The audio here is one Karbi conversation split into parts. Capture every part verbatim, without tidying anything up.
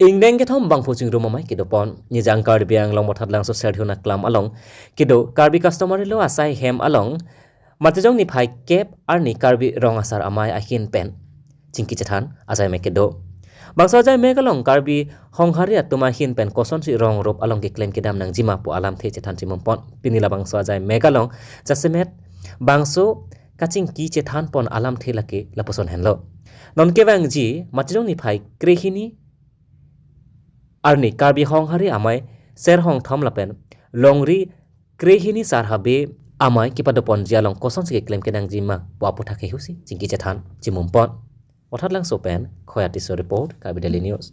Ingdeng kethom bangphu chingrum amei kedopon. Nijang Karbi Anglong Boithalangso Serthe-un aklam along kedo Karbi Customary Law asai hem along Matijong niphai kep arni Karbi Rong Asar Amei ahin pen chingki chethan ajai mek kedo. Bangso ajai mek along Karbi Honghari atum ahin pen kosonsi rong rup along keklem kedam nangjima pu alamthe chethan chimumpon. Pini labangso ajai mek along jasemet bangso kachingki chethan pon alamthe lake lapuson henlo. Non kevangji Matijong niphai krehini arni Karbi Honghari Amei Ser Hongthom lapen Longri Krehini Sar Habe Amei kepadoponji along kosonsi keklem kenangjima pu aputhak kehusi chingki chethan chimumpon. Boithalangso pen Khoya Tisso report, Karbi Daily News.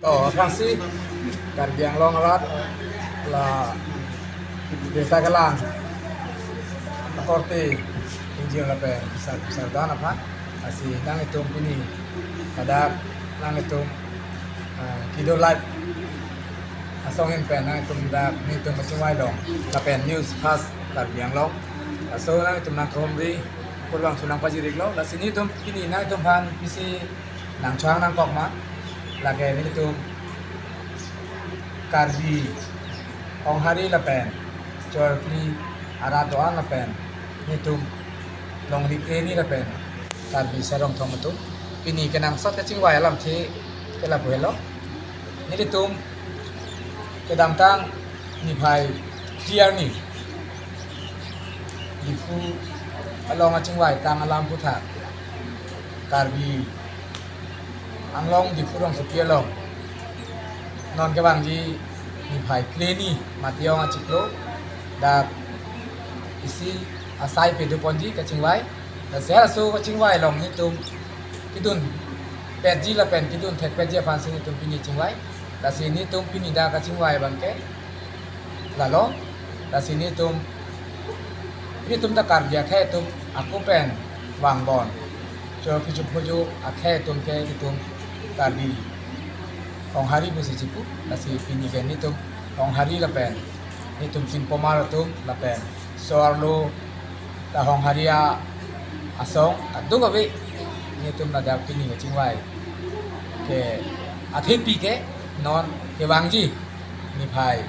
To, aphrangsi Karbi Anglong arat la birta kelang akorte ingjir lapen bisa bisa dan aphan asi nanglitum pini pada nanglitum, eh, kedo live asong ahin pen nanglitum dak nelitum kachingvai along lapen News Fast Karbi Anglong. Laso nanglitum nangkehumri pur bang sulang pajiriklo. Lasi nelitum pini nanglitum aphan pisi nangchang nangkok ma, lake nelitum Karbi Honghari lapen Chorkli arat do-an lapen nelitum Longri Krehini lapen Karbi Ser Hongthom atum pini kenangsot kachingvai alamthe ke lapu helo. Nelitum kedamtang niphai phli arni Diphu along kachingvai tang alam aputhak Karbi Anglong Diphu rongsopi along non kevangji niphai krehini Matijong achiklo dak isi asai padoponji kachingvai. Lasi laso kachingvai along nelitum kedun petji lapen kedun thek petji aphansi nelitum pini chingvai. Lasi nelitum pini dak kachingvai abangke lalo. Lasi nelitum, nelitum ta Karbi akhei atum ako pen vangbom. Cho kichu phojo akhei atum ke nelitum Karbi Honghari pusi chipu. Lasi pini ke nelitum Honghari lapen nelitum pinpomar atum lapen so-arlo ta Honghari asong kadokave nelitum ladak pini kachingvai ke athepi ke non kevangji niphai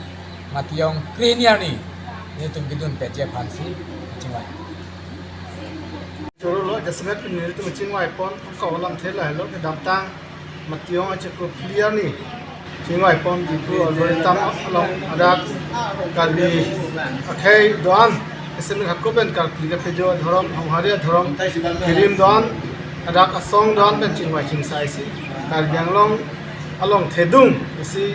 Matijong krehini arni nelitum kedun petji aphansi kachingvai. Chorolo, jasemet pini nelitum chingvai pon, ko alamthe lahelo, kedamtang Matijong achiklo phli arni chingvai pon Diphu Arboretum along adak Karbi akhei do-an, jasemet hako pen Karkli kaphejo adhorom, Honghari adhorom kerim do-an, adak asong do-an pen chingvai chingsaisi Karbi Anglong along thedung isi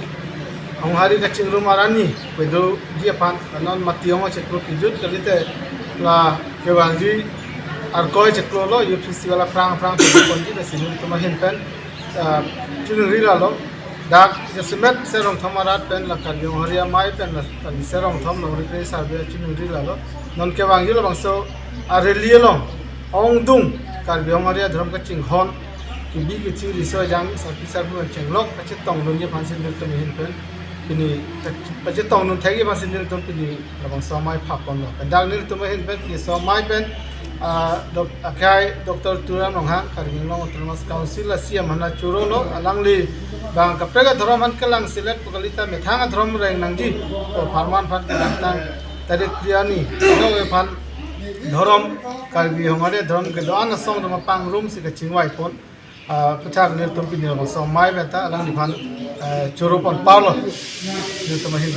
Honghari kachingrum arni padoji aphan, non Matijong achiklo kejut kalite la kevangji Arkoi achiklo lo, Youth Festival aphrang aphrang padoponji, lasi nelitum ahin pen, ah, chiningri lalo. Dak jasemet Ser Hongthom arat pen la Karbi Honghari Amei pen la Karbi Ser Hongthom Longri Krehini Sar Habe chiningri lalo. Non kevangji labangso a rally along ongdung Karbi Honghari adhorom kachinghon, kebi kethi riso ejang sarpi sarpo pen chenglok kachetongdunji aphansi nelitum ahin pen pini kach-, kachetongdun thekji aphansi nelitum pini labangso amei phak ponlo. Pen dak nelitum ahin pen pini laso amei pen, ah, Doc-, akhei Doctor Tuliram Ronghang, Karbi Anglong Autonomous Council a C E M hana chorolo, alangli bang kaprek adhorom aphan kelang selet pu kalita methang adhorom reng nangji pu apharman aphan kedamtang tarik phli arni, no aphan dhorom Karbi Honghari adhorom kedo-an asong atum apangrumsi kachingvai pon, ah, aputhak nelitum pini labangso amei pen ta alangliphan, eh, choro pon parlo. Nelitum ahin.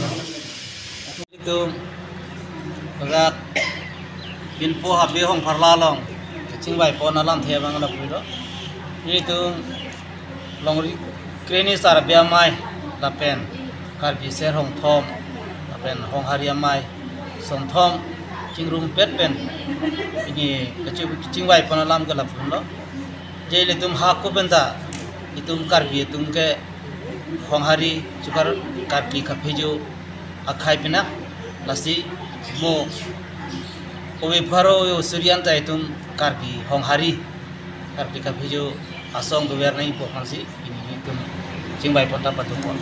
Nelitum rak pinpo habe hong pharla along kachingvai pon alamthe abang lapu helo. Nelitum Longri Krehini Sar Habe Amei lapen Karbi Ser Hongthom lapen Honghari Amei songthom chingrum pet pen pini kachi-, kachingvai pon alam ke lapu henlo. Je ilitum hako pen ta ilitum Karbi atum ke Honghari chukar Karkli kaphejo akhei pinak, lasi mo ove pharo ove osuri an ta itum Karbi Honghari, Karbi kaphejo asong dover nangji pu aphansi pini itum chingvai pon ta padopon.